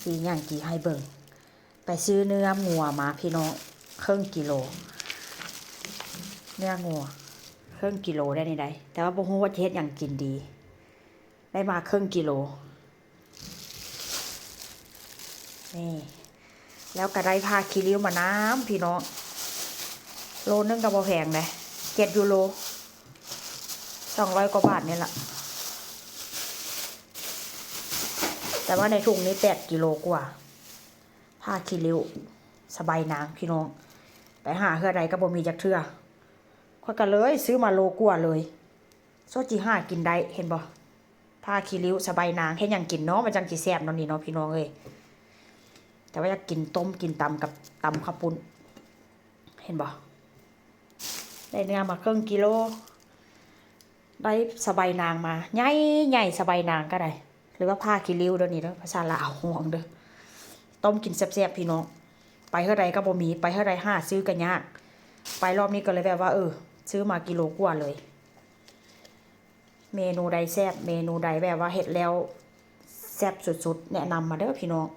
ຊິຍ່າງກີໃຫ້ເບິ່ງ. ໄປຊື້ເນື້ອງົວມາພີ່ນ້ອງ ເຄິ່ງກິໂລ ເນື້ອງົວເຄິ່ງກິໂລໄດ້ນີ້ໃດ ແຕ່ວ່າບໍ່ຮູ້ວ່າຈະເຮັດຫຍັງກິນດີ. ໄດ້ມາເຄິ່ງກິໂລ ນີ້ ແລ້ວກໍໄດ້ຜ້າຄີລິ້ວມານຳພີ່ນ້ອງ ໂລໜຶ່ງກໍບໍ່ແພງເດ້ ເຈັດຢູໂຣ ສອງຮ້ອຍກວ່າບາດນີ້ລະ ແຕ່ວ່າໃນຖົງນີ້ແປດກິໂລກວ່າ. ຜ້າຄີລິ້ວສະບາຍນາງພີ່ນ້ອງ ໄປຫາເທື່ອໃດກໍບໍ່ມີຈັກເທື່ອ ຂ້ອຍກໍເລີຍຊື້ມາໂລກວ່າເລີຍ. ໂຊຈິຫາກິນໄດ້ ເຫັນບໍ່? ຜ້າຄີລິ້ວສະບາຍນາງ ເຮັດຫຍັງກິນເນາະ ມັນຈັ່ງຊິແຊບເນາະນີ້ເນາະພີ່ນ້ອງເອີຍ. ແຕ່ວ່າຢາກກິນຕົ້ມ ກິນຕຳກັບຕຳເຂົ້າປຸ້ນ ເຫັນບໍ່? ໄດ້ເນື້ອມາເຄິ່ງກິໂລ ໄດ້ສະບາຍນາງມາ ໃຫຍ່ໆ ສະບາຍນາງກໍໄດ້ ຫຼືວ່າຜ້າຄີລິ້ວເດີນີ້ເດີ ພາສາລາວຮ້ອງເດີ. ຕົ້ມກິນແຊບໆ ພີ່ນ້ອງ ໄປເທື່ອໃດກໍບໍ່ມີ ໄປເທື່ອໃດຫາຊື້ກໍຍາກ. ໄປລອບນີ້ກໍເລີຍແບບວ່າ ເອີ ຊື້ມາກິໂລກວ່າເລີຍ. ເມນູໃດແຊບ ເມນູໃດແບບວ່າເຮັດແລ້ວແຊບສຸດໆ ແນະນຳມາເດີພີ່ນ້ອງ.